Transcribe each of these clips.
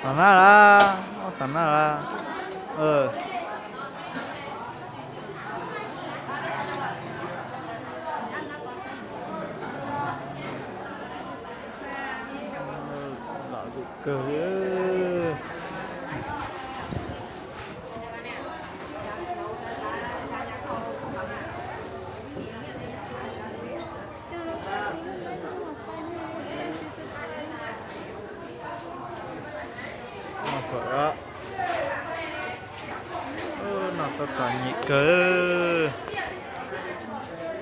Tom na lawm, tom na lawm. Lom zem kawg li. Noj fawm os. Noj tau txom nyem kawg.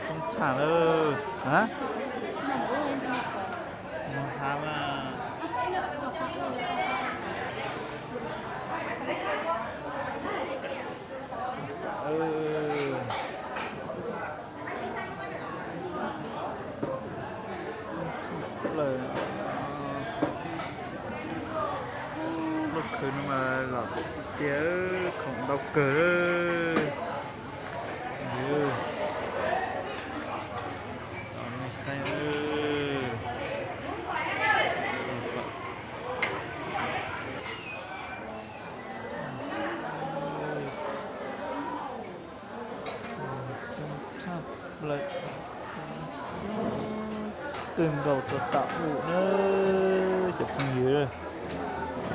Coob tshaj lawm. Noj hab mas. Lawm, lub khw no mas lom zem tiag tiag, khoom ntau kawg. Tom no xeeb. Coob tshaj plaws. Kawg nkaus rau tom u na, cov phooj ywg,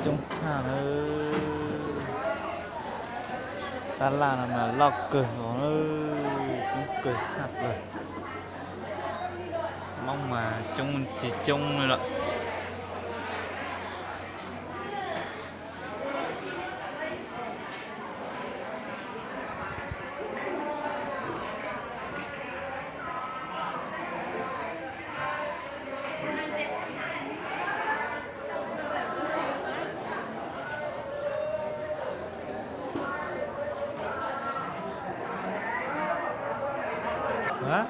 coob tshaj na. Tab laj no mas loj kawg nkaus na, coob kawg tshaj plaws. Moob mas coob tsis coob li lawm. Hab,